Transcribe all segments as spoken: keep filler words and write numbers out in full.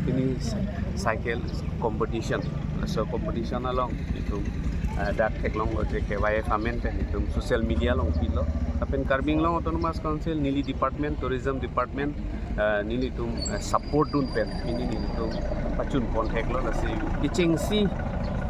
Ini cycle competition. So competition along itum, eh, dak theklonglo je K Y F amen pen itum social media along pilo. Lapen Karbi Anglong Autonomous Council neli department, tourism department, eh, nelitum, eh, support dun pen pini nelitum pachun pon theklo, lasi kechengsi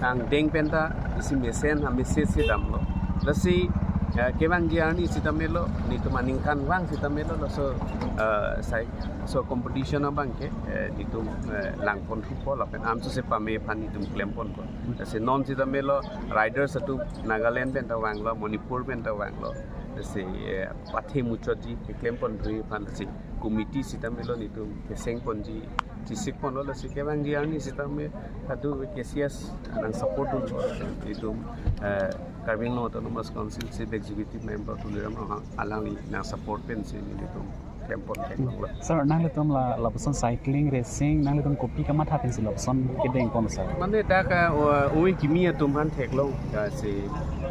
angdeng pen ta isi mesen a message si damlo. Lasi, eh, kevangji arni sitame lo, netum aningkanvang sitame lo, laso, eh, sai so competition abang ke, eh, netum, eh, lang pon thupo lapen amso se pame aphan netum klem ponpo. Lasi non sitame lo riders atum Nagaland pen ta vanglo, Manipur pen ta vanglo. Lasi, eh, pathe muchotji keklem pon dri aphan lasi committee sitame lo netum keseng ponji, chisik ponlo, lasi kevangji arni sitame adu K C S nang support dunpo netum, eh, Karbi Anglong Autonomous Council Chief Executive Member Tuliram Ronghang alangli nang support pensi netum klem pon theklonglo. Sir, nanglitum la lapuson cycling racing nanglitum kopi kamatha pensi lapuson kedeng pon, sir? Mane dak, eh, o-, ove kimi atum aphan theklong, lasi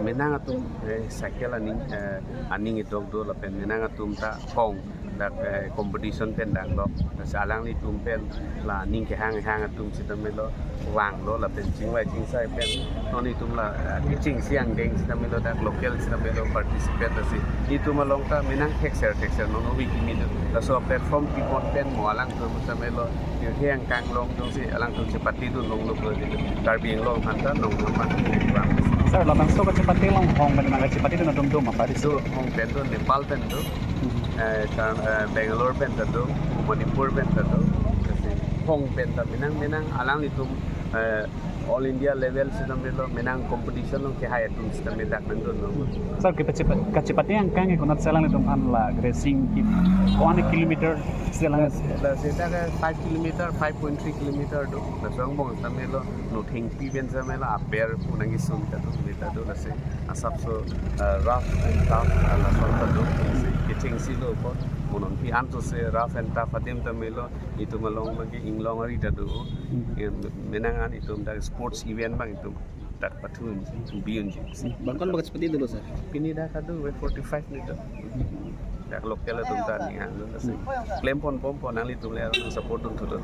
menang atum, eh, cycle aning, eh, aning idok do lapen menang atum ta kong dak, eh, competition pen damlo. Lasi alanglitum pen la aning kehang hang atum sitame lo vanglo lapen chingvai chingsai pen non itum la, eh, kechengsi angdeng sitame lo dak local sitame lo participate, lasi itum along ta menang thekser thekser non ove kimi do. Laso platform pi pon pen mo alangtum sitame lo pirthe angkang along jongsi alangtum chepate dun longlo pulo di Karbi Anglong aphan ta nong nong pang vang. Sir, labangso kachepate along hong pen nang kachepate dun atum do ma, pari? Do, hong pen do, Nepal pen do, eh, kan, eh, Bangalore pen ta do, Manipur pen ta do. Lasi hong pen ta menang menang alanglitum, eh, all India level sitame lo menang competition along kehai atum sitame dak nang dunlo. Sir, kachepa-, kachepate angkang ke konat si alanglitum aphan la racing ki, ko-an kilometer si alang? Lasi dak five kilometer, five point three kilometer do. Laso angbong sitame lo nothengpi pen sitame lo aber pu nangkesung ta do, meta do, lasi asapso, eh, rough and tough, eh, lason ta do. Lasi kechengsi lo ko, mo non pi anto se rough and tough adim tame lo itum along lagi inglong ari ta do. Hmm. Eh, menang an itum dak sports event abang itum dak pathu unji, bi unji. Bang ko-an bang kachepate dolo, sir? Pini dak adu weight forty-five meter. Dak local atum ta aning hang lo, lasi klem pon pon pon nanglitum le support dun thulo.